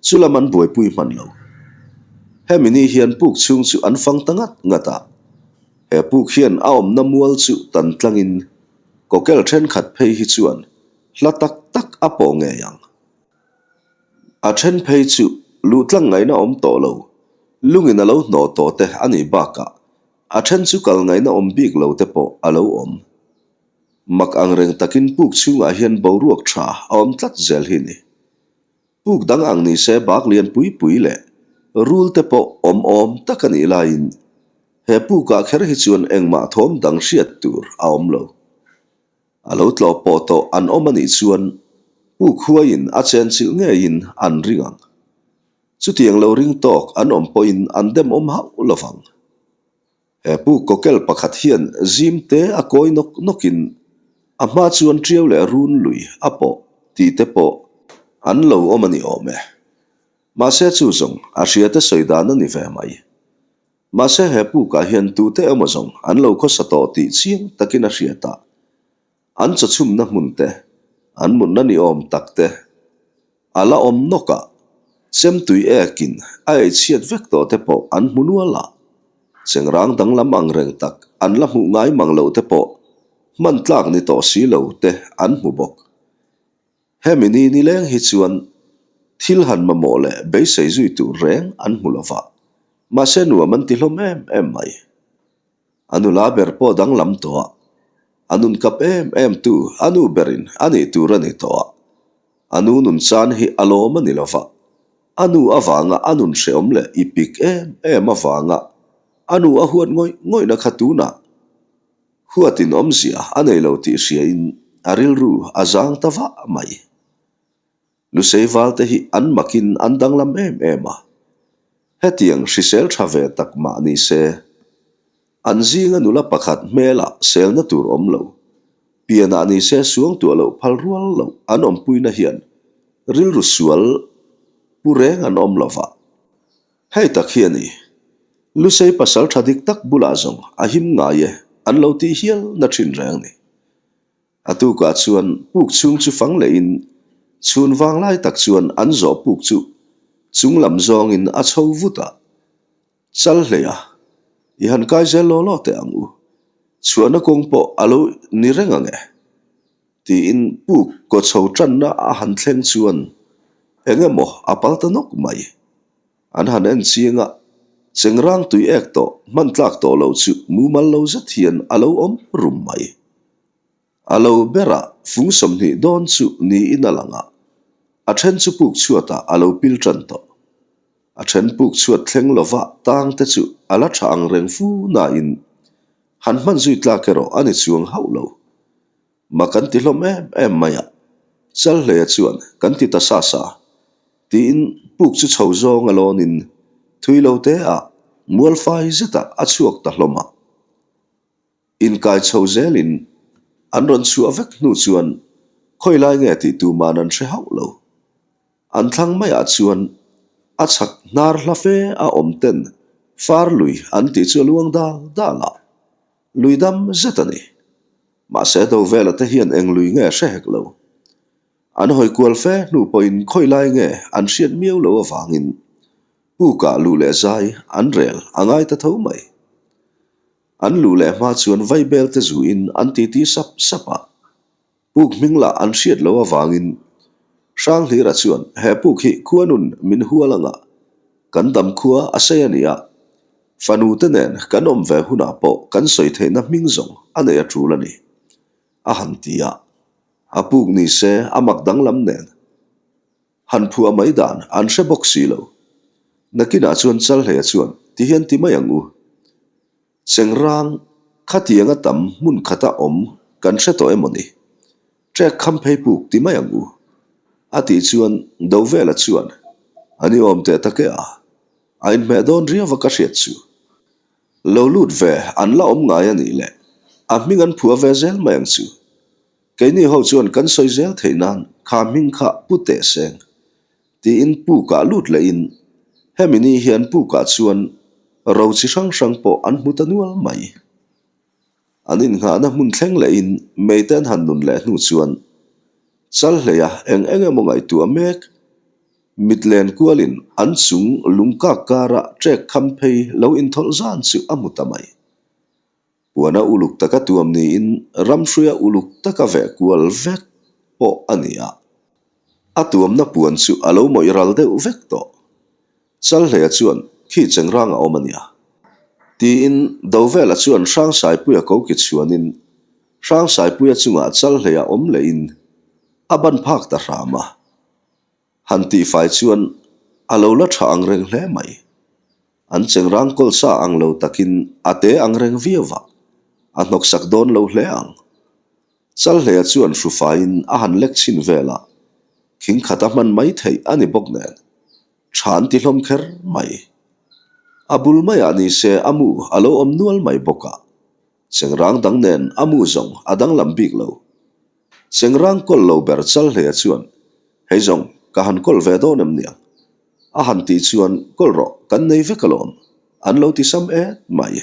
chu lam an buaipui hman lo. Hemi ni hian puk chhung chu an fang ta ngat ngat a, he puk hian a awmna mual chu tan tlangin kawkel thenkhat phei hi chuan hla tak tak a pawh ngei ang. A then phei chu luh tlang ngaihna awm tawh lo, lungin a lo hnawh tawh te a nih bakah a then chu kal ngaihna awm bik lo te pawh a lo awm. Mak ang reng takin puk chhungah hian boruak tha a awm tlat zel hi ni. Puk dang ang ni se bak lian pui pui leh rul te pawh awm awm tak a nih laiin he pukah kher hi chuan engmah thawm dang hriat tur a awm lo. A lo tlawh pawh tawh an awm a nih chuan puk huaiin a chenchilh ngeiin an ring ang. Chutiang lo ring tawk an awm pawhin an dem awm hauh lovang. He puk kawkel pakhat hian zim te a kawi nawk nawkin a hma chuan ṭiau leh run lui a pawh tih te pawh an lo awm a ni awm e. Mahse chu zawng a hria te sawi dan a ni ve mai. Mahse he pukah hian tute emaw zawng an lo khawsa tawh tih chiang takin a hriat a, an chawchhumna hmun te, an mutna ni awm tak te. A la awm nawk a, chemtui ekin a ei chhiat vek tawh te pawh an hmu nual a. Chengrang danglam ang reng tak an la hmuh ngai mang loh te pawh hman tlak ni tawh si lo te an hmu bawk. Hemi ni nileng hi chuan thil han mamawh leh beisei zui tur reng an hmu lo va, mahse nuam an ti hlawm em em mai. A nula ber pawh danglam tawh a, a nun kap em em tu a nu berin a nih tur a ni tawh a. A nu nun chan hi a lawm a ni lo va, a nu avanga a nun hrehawm leh i pik em em avanga a nu a huat ngawih ngawihna kha tunah huatin awmzia a nei lo tih hriain a rilru a zang ta vah mai. Lusei valte hi an makin an danglam em em a, hetiang hrisel tha ve tak mah ni se, an zinga nula pakhat hmelah selna tur awm lo, pianah ni se suangtuah loh phal rual loh an awmpuina hian rilru sual pu reng an awm lo va. Hei tak hi a ni, Lusei pasal tha dik tak bulah zawng a him ngai e an lo tih hial na thin reng ni. A tukah chuan puk chhung chu fang lehin chhun vang lai tak chuan an zawh puk chu chung lam zawngin a chho vut a, Chal hlei a, i han kai zel law law teh ang u, chhuahna kawng pawh a lo ni reng ang e, tiin puk kaw chho tanna a han thleng chuan eng emaw a pal ta nawk mai. An han en chiang a, chengrang tui ek tawh hman tlak tawh loh chu mumal lo zet hian a lo awm rum mai. A lo berah fung 20 dawn chu niin a lang a, a then chu puk chhuatah a lo pil tan tawh. A then puk chhuat thleng lova tang te chu a la tha ang reng fu nain han hman zui tlak erawh a ni chuang hauh lo. Ma kan ti hlawm em em mai a, Chalhleia chuan kan ti ta sa sa tiin puk chu chho zawng a lawnin thui lo te ah mual fai zetah a chhuak ta hlawm a. Inkai chho zelin an rawn chhuah vek hnu chuan khawi lai nge tih tuman an hre hauh lo. An thlang maiah chuan a chhak hnar hla fe a awm ten far lui an tih chu a luang dal dal a, lui dam zet a ni. Mahse Dovela te hian eng lui nge hre hek lo. An hawi kual fe hnu pawhin khawi lai nge an hriat miau lo avangin pukah luh leh zai an rel a ngai ta tho mai. An luh leh hma chuan vaibel te zuin an titi sap sap a. Puk hming lah an hriat loh avangin Hranghlira chuan he puk hi khuanun min hual anga kan dam khua a sei a ni a, fanu te nen kan awm ve hunah pawh kan sawi theihna hming zawng a nei a tul a ni, a han ti a. A puk ni se a mak danglam nen han phuah mai dan an hre bawk si lo. Nakinah chuan Chalhleia chuan tihian ti mai ang u. Chengrang, khatianga tam hmun khata awm kan hre tawh emaw ni? Trek kham phei puk ti mai ang u. A tih chuan Dovela chuan, A ni awm teh tak e a, a inhmeh dawn riau va ka hriat chu. Lo lut ve an la awm ngai a nih leh a hming an phuah ve zel mai ang chu. Keini ho chuan kan sawi zel theih nan kha hming kha pu teh seng. Tiin pukah lut lehin hemi ni hian pukah chuan ro chi hrang hrang pawh an hmu ta nual mai. An innghahna hmun thleng lehin meite an han nun leh hnu chuan Chalhleia eng eng emaw ngaihtuah mek mit len kualin an chung lungkak kara trek kham phei lo inthawlh zan chu a hmu ta mai. Puana uluk taka tuam niin ramhruia uluk taka veh kual vek pawh a ni a. A tuamna puan chu a lo mawih ral deuh vek tawh. Chalhleia chuan khi chengrang a awm a nia. Tiin Dovela chuan Hrangsaipuia koki chhuanin Hrangsaipuia chungah Chalhleia awm lehin a ban phak ta hram a. Han tihfai chuan a lo la tha ang reng hle mai. An chengrang kawlsa ang lo takin a te ang reng viau va, a hnawksak dawn lo hle ang. Chalhleia chuan hrufaiin a han lek chhin vel a, thing khat a hman mai theih a ni bawk nen, tha an ti hlawm kher mai. A bul maiah ni se a mu a lo awm nual mai bawk a, chengrang dang nen a mu zawng a danglam bik lo. Chengrang kawlh lo ber Chalhleia chuan, Hei zawng, ka han kawlh ve dawn em niang? A han tih chuan, Kawlh rawh, kan nei vek alawm, an lo ti sam et mai.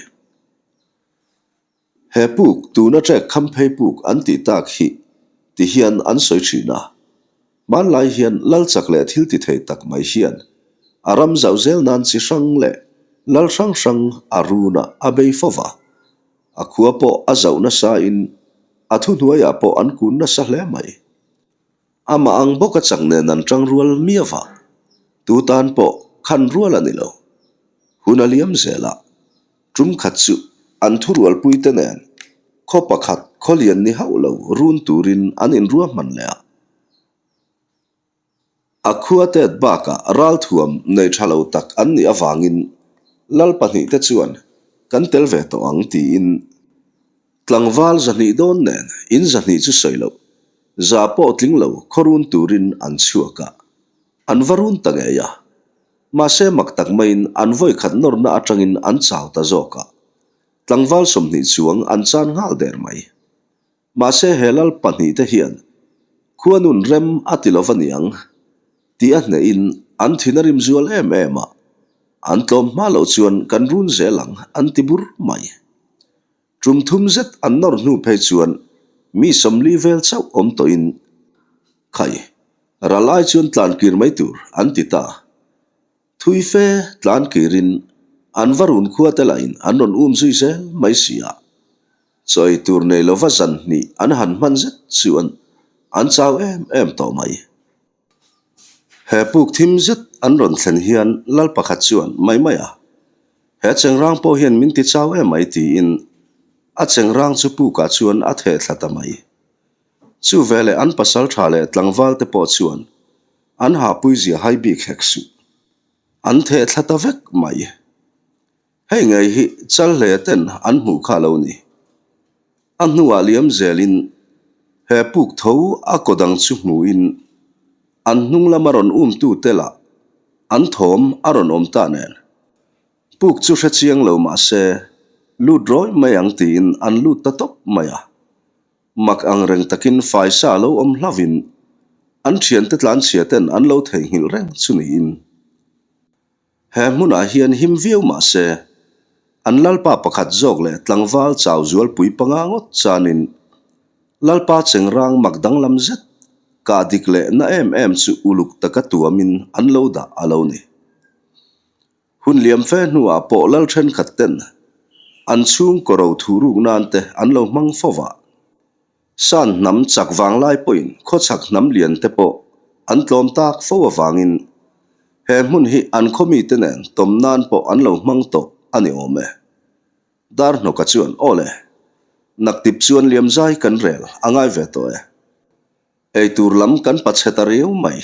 He puk, tuna trek kham phei puk an tih tak hi ti hian an sawi thin a. Hmanlai hian lal chak leh thil ti thei tak mai hian a ram zauh zel nan chi hrang leh lal hrang hrang a run a, a bei fo va. A khua pawh a zauh nasa in a thuhnuaiah pawh an kun nasa hle mai. Amah ang bawk a chak nen an tang rual miau a, tu tan pawh khan rual a ni lo. Hun a liam zel a, tum khat chu an thurualpuite nen khaw pakhat khaw lian ni hauh lo run turin an inruahman leh a. A khua tet bakah ralthuam nei tha lo tak an nih avangin lal pahnihte chuan kan tel ve tawh ang tiin tlangval zahnih dawn nen in zahnih chu sawi loh za pawh tling lo khaw run turin an chhuak a, an va run ta ngei a. Mahse mak tak maiin an vawi khat nawrna atangin an chau ta zawk a, tlangval 20 chuang an chan nghal der mai. Mahse he lal pahnihte hian khuanun rem a ti lo va niang tih a hnehin an thin a rim zual em em a, an tlawm hma loh chuan kan run zel ang an ti bur mai. Tum thum zet an nawr hnu phei chuan mi 40 vel chauh awm tawhin khai ral ai chuan tlan kir mai tur an ti ta. Thui fe tlan kirin an va run khua te lahin an rawn um zui zel mai si a. Chawi tur nei lova zan hnih an han hman zet chuan an chau em em tawh mai. He puk thim zet an rawn thlen hian lal pakhat chuan mai mai a, He chengrang pawh hian min ti chau em mai tiin a chengrang chu pukah chuan a theh thla ta mai. Chu veleh an pasal tha leh tlangval te pawh chuan An hahpui zia hai bik hek suh. An theh thla ta vek mai. Hei ngei hi chal hle ten an hmuh kha lo ni. A hnuah liam zelin he puk tho a kaw dang chu hmuhin an hnung lama rawn umtu te lah an thawm a rawn awm ta nen. Puk chu hre chiang lo mah se lut rawi mai ang tiin an lut ta tawp mai a. Mak ang reng takin faisa lo awm hlauhin an thiante tlanchhia ten an lo theihnghilh reng chu niin. He hmunah hian him viau mah se, an lalpa pakhat zawk leh tlangval chau zualpui panga ngawt chanin lalpa chengrang mak danglam zet kah dik leh na em em chu uluk taka tuamin an lo dah a lo ni. Hun liam fe hnuah pawh lal thenkhat ten an chhungkaw ro thu ruk nan te an lo hmang fo va. San hnam chak vanglai pawhin khawchhak hnam lian te pawh an tlawm tak fo avangin he hmun hi an khaw mite nen tawm nan pawh an lo hmang tawh a ni awm e. Darhnawka chuan, Aw le, naktip chuan liam zai kan rel a ngai ve tawh e. Eitur lam kan pachhe ta riau mai.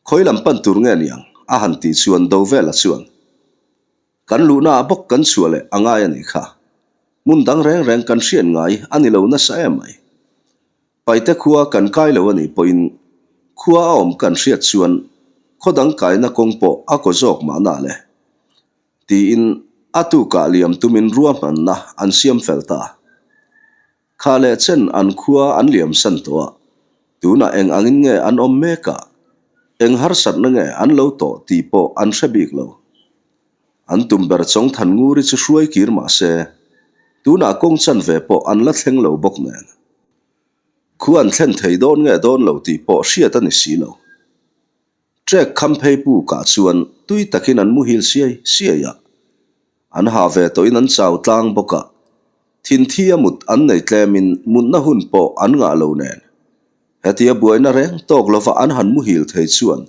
Khawi lam pan tur nge niang? a han tih chuan Dovela chuan, Kan luhnaah bawk kan chhuah leh a ngai a nih kha. Hmun dang reng reng kan hriat ngai a ni lo nasa em mai. Paite khua kan kai lo a nih pawhin khua a awm kan hriat chuan khaw dang kaina kawng pawh a kaw zawk mahna le. Tiin a tukah liam tumin ruahmanna an siam fel ta. Kha leh chen an khua an liam san tawh a, tunah eng angin nge an awm mek a, eng harsatna nge an lo tawh tih pawh an hre bik lo. An tum ber chawng than nguri chu hruai kir mah se, tunah kawng chanve pawh an la thleng lo bawk nen. Khua an thlen thei dawn nge dawn lo tih pawh hriat a ni si lo. Trek kham phei pukah chuan tui takin an muhil siai siai a. An hah ve tawhin an chau tlang bawk a, thinthi a mut an nei tlemin mutna hun pawh an ngah lo nen. Hetia buaina reng tawk lova an han muhil thei chuan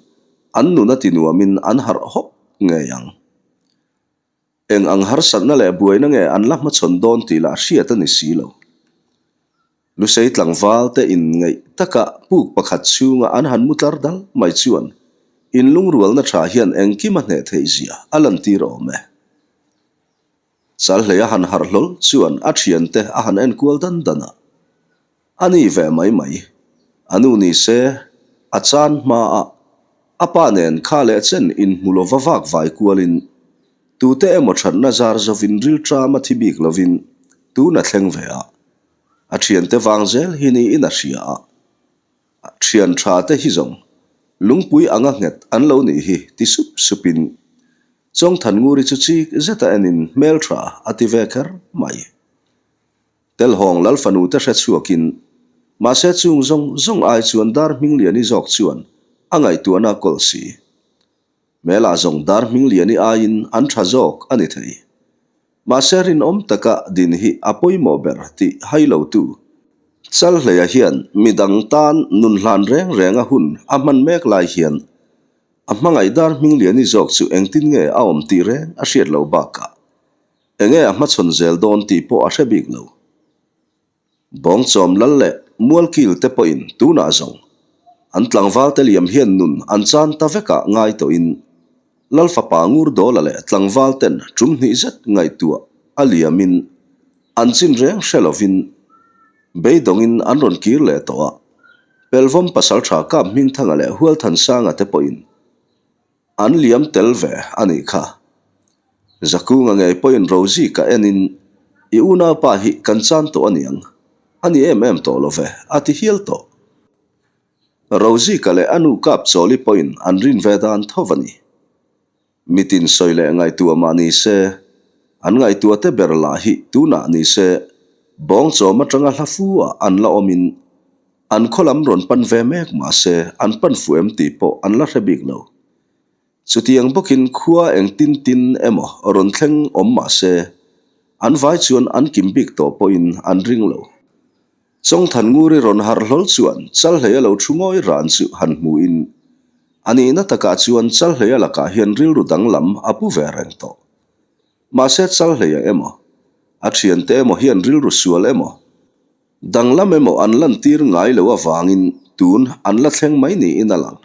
an nun a ti nuamin an harh hawk ngei ang. Eng ang harsatna leh buaina nge an la hmachhawn dawn tih lah hriat a ni si lo. Lusei tlangval te inngeih taka puk pakhat chhunga an han mu tlar dal mai chuan inlungrualna tha hian engkim a hneh theih zia a lantir awm e. Chalhlei a han harh hlawl chuan a thiante a han enkual dan dan a. A ni ve mai mai. A nu ni se, a chan hma a, a pa nen kha leh chen inhmu lova vak vai kualin tute emaw thatna zar zovin rilṭam a thi bik lovin tun a thleng ve a. A thiante vang zel hi niin a hria a. Thian tha te hi zawng lungpui anga nghet an lo nih hi ti sup supin Chawngthannguri chu chik zeta enin hmeltha a ti ve kher mai. Telhawng Lalfanu te hre chhuakin. Mahse chung zawng zawng ai chuan dar Hmingliani zawk chuan a ngaihtuahna a kawl si. Hmelah zawng dar Hmingliani aiin an tha zawk a ni thei. Mahse rinawm taka din hi a pawimawh ber tih hai lotu Chalhleia hian midang tan nun hlan reng renga hun a hman mek lai hian a hmangaih dar Hmingliani zawk chu engtin nge a awm tih reng a hriat loh bakah enge a hmachhawn zel dawn tih pawh a hre bik lo. Bawngchawm lal leh Mualkil te pawhin tunah zawng an tlangval te liam hian nun an chan ta vekah ngai tawhin Lal fapa Ngurdawla leh tlangval ten tum hnih zet ngaihtuah a liamin an chin reng hre lovin beidawngin an rawn kir leh tawh a, Pelvawm pasaltha Kap Hmingthanga leh Hualthansanga te pawhin An liam tel ve a nih kha. Zakunga ngei pawhin Rosie ka enin i unaupa hi kan chan tawh a niang, a ni em em tawh lo ve, a ti hial tawh. Rosie ka leh a nu kap chawli pawhin an rin ve dan tho a ni. Mitin sawi leh ngaihtuah mah ni se, an ngaihtuah te ber lah hi tunah ni se bawngchawm atanga hla fu ah an la awmin An khaw lam rawn pan ve mek mah se an pan fuh em tih pawh an la hre bik lo. Chutiang bawkin khua eng tin tin emaw rawn thleng awm mah se an vai chuan an kim bik tawh pawhin an ring lo. Chawngthan Nguri rawn harh hlawl chuan Chalhleia lo thu ngawi ran chu han hmuhin a nihna takah chuan Chalhleia lakah hian rilru danglam a pu ve reng tawh. Mahse Chalhleia emaw a thiante emaw hian rilru sual emaw Danglam emaw an lantir ngai lo avangin tun an la thleng mai niin a lang.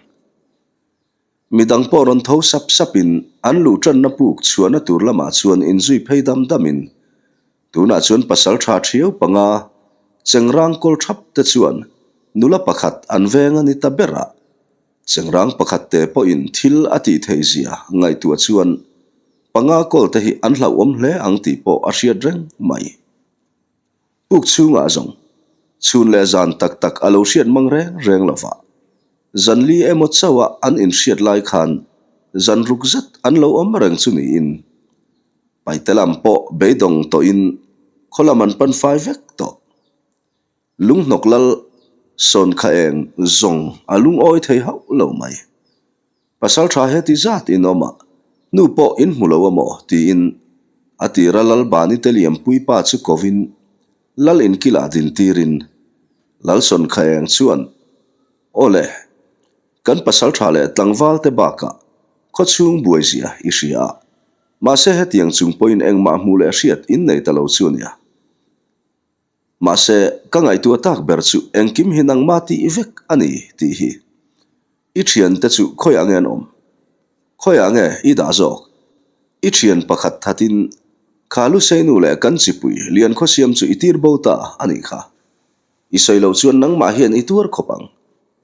Midang pawh rawn tho sap sapin an luh tanna puk chhuahna tur lamah chuan inzui phei dam damin tunah chuan pasal tha thiau panga chengrang kawl thap te chuan nula pakhat an veng a ni ta ber a, chengrang pakhat te pawhin thil a tih theih zia ngaihtuah chuan panga kawl te hi an hlauhawm hle ang tih pawh a hriat reng mai. Puk chhungah zawng chhun leh zan tak tak a lo hriat mang reng reng lo va, zan li emaw chauha an inhriat lai khan zan ruk zet an lo awm reng chu niin paite lam pawh beidawng tawhin khaw lam an pan fai vek tawh. Lunghnawk lal sawn kha eng zawng a lungawi thei hauh lo mai. Pasal tha heti zat in awm a, nu pawh in hmu lo a maw? tiin a tira Lalbani te liampui pa chu kovin Lal inkilah din tirin Lalsawn Khaeng chuan, Aw le, kan pasal tha leh tlangval te bakah khawchhung buaizia i hria a, mahse hetiang chung pawhin engmah hmuh leh hriat in nei ta lo chu a nia. Mahse, ka ngaihtuah tak ber chu engkim hi nangmah tih vek a ni tih hi. I thiante chu khawiah nge an awm? Khawiah nge i dah zawk? I thian pakhat thatin kha Luseinu leh kan chipui Liankhawsiam chu i tir bo ta a nih kha. I sawi loh chuan nangmah hian i tuar khawp ang,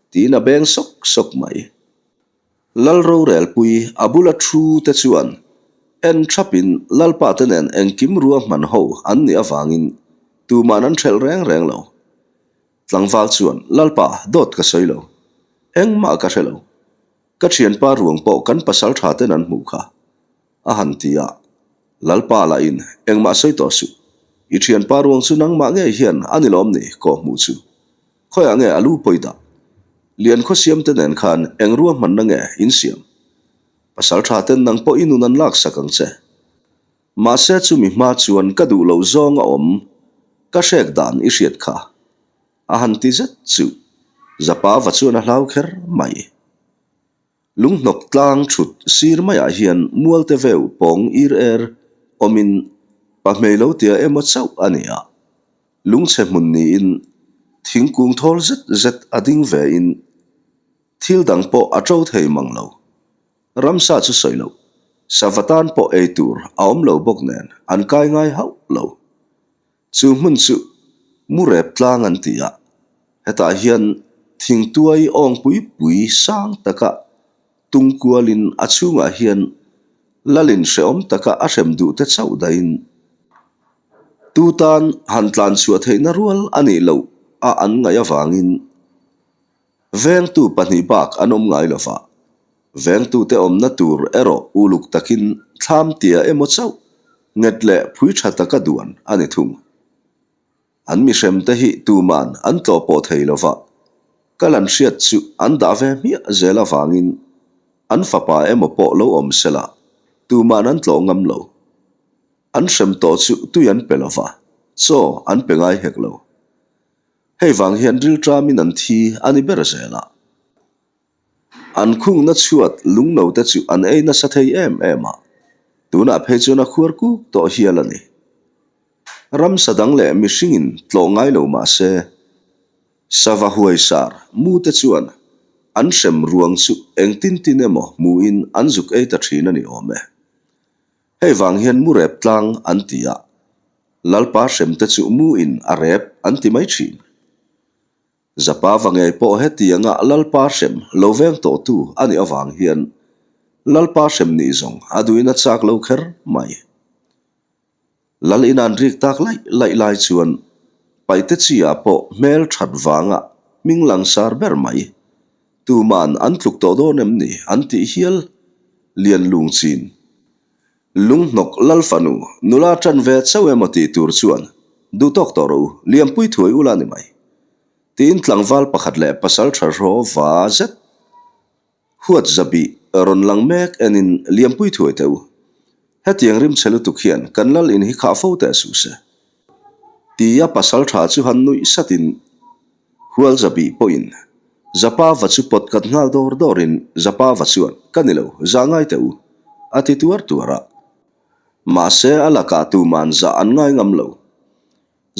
tiin a beng sawk sawk mai. Lal rorelpui a bula thu te chuan en thapin Lalpa te nen engkim ruahman ho an nih avangin tuman an hrelh reng reng lo. Tlangval chuan, Lalpa, dawt ka sawi lo. Engmah ka hre lo. Ka thianpa ruang pawh kan pasal tha ten an hmuh kha. A han ti a. Lalpa lahin, Engmah sawi tawh suh. I thianpa ruang chu nangmah ngei hian a ni lawm ni kawh hmuh chu. Khawiah nge a lu pawi dah? Lian khaw siam te nen khan eng ruahmanna nge in siam? Pasal tha ten nang pawh i nun an laksak ang che. Mahse chumi hma chuan ka duh loh zawng a awm, ka hrek dan i hriat kha. A han ti zet chu Zapa va chuan a hlau kher mai. Lunghnawk tlang thut sir maiah hian mualte veu pawng ir er awmin pahmei lo tia emaw chauh a ni a. Lungchhe hmun niin thingkung thawl zet zet a ding vein thil dang pawh a to thei mang lo. Ramsa chu sawi loh, sava tan pawh ei tur a awm lo bawk nen an kai ngai hauh lo. Chu hmun chu Murep tlang an ti a, hetah hian thingtuai awng pui pui sang taka tung kualin a chhungah hian lalin hrehawm taka a hrem duh te chauh dahin tu tan han tlan chhuah theihna rual a nih loh a an ngaih avangin Vengtu pahnih bak an awm ngai lo va, vengtute awmna tur erawh uluk takin thlam tia emaw chauh nghet leh phui tha taka duan a ni thung. An mihremte hi tuman an tlawh pawh thei lo va, kal an hriat chu an dah ve hmiah zel avangin an fapa emaw pawh lo awm se la, tuman an tlawh ngam lo. An hrem tawh chu tui an pe lo va, chaw an pe ngai hek lo. Hei vang hian rilṭamin an thi a ni ber zel a. An khungna chhuat lungno te chu an ei nasa thei em em a, tunah phei chuan a khuar kuk tawh hial a ni. Ramsa dang leh mihringin tlawh ngai lo mah se, sava huaisar mu te chuan an hrem ruang chu engtin tin emaw hmuin an zuk ei ta thin a ni awm e. Hei vang hian mu rep tlang an ti a, Lalpa hrem te chu mu in a rep an ti mai thin. Zapa va ngei pawh hetianga Lalpa hrem lo veng tawhtu a nih avang hian Lalpa hrem nih zawng a duhin a chak lo kher mai. Lal in an rik tak laih laih lai chuan Paite chi ah pawh hmel that vanga hming langsar ber mai. Tuman an tluk tawh dawn em ni an tih hial lian lung chin. Lunghnawk Lal fanu nula tan ve chauh emaw tih tur chuan duh tawk tawh rawh u, Liampui thuai ula ni mai. Tiin tlangval pakhat leh pasal tha hraw va zet. Huat zabih rawn lang mek enin Liampui thuai teh u. Hetiang rimchhe lutuk hian kan lal in hi khah fo teh suh se. Tia pasal tha chu han nuih satin Hual zabih pawhin Zapa va chu pawt kat nghal dawr dawrin Zapa va chuan ka ni lo, zah ngai teh u, a ti tuar tuar a. Mahse a lakah tuman zah an ngai ngam lo.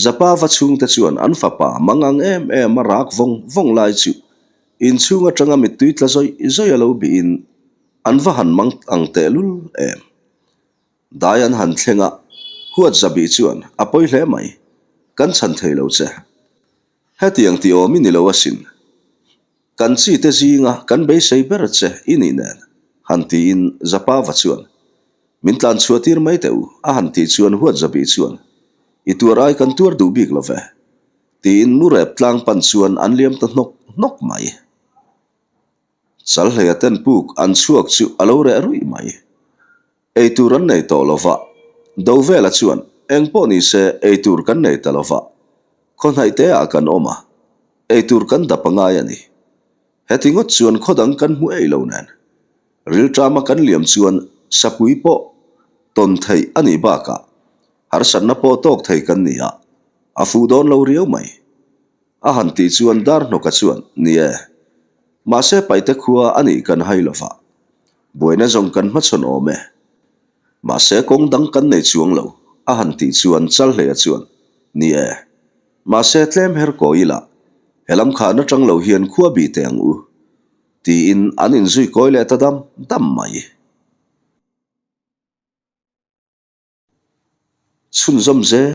Zapa va chhungte chuan an fapa mangang em em a rak vawng vawng lai chu inchhung atanga mittui tla zawih zawih a lo bihin an va han mang ang tehlul em. Dai an han thleng a, huat zabih chuan a pawi hle mai, kan chhan thei lo che. Hetiang tih awm i ni lo asin. Kan chi te zinga kan beisei ber che i nih nen, han tiin Zapava chuan, Min tlan chhuah tir mai teh u, a han tih chuan huat Zabi chuan, I tuar ai kan tuar duh bik lo ve, tiin Murep tlang pan chuan an liam ta hnawk hnawk mai. Chalhleia ten puk an chhuak chu a lo reh ruih mai. Eitur an nei tawh lo va, Dovela chuan eng pawh ni se eitur kan nei ta lo va, khaw hnaih te ah kan awm a, eitur kan dap a ngai a ni. Heti ngawt chuan khaw dang kan hmu ei lo nen. Rilṭama kan liam chuan sapui pawh tawn theih a nih bakah harsatna pawh tawk thei kan ni a, a fuh dawn lo riau mai. A han tih chuan Darhnawka chuan, Ni e, mahse Paite khua a nih kan hai lo va, buaina zawng kan hmachhawn awm e. Mahse kawng dang kan nei chuang lo, a han tih chuan Chalhleia chuan, Ni e, mahse tlem her kawi ila, helam khan atang lo hian khua bih teh ang u, tiin an inzui kawi leh ta dam dam mai. Chhunzawm zel.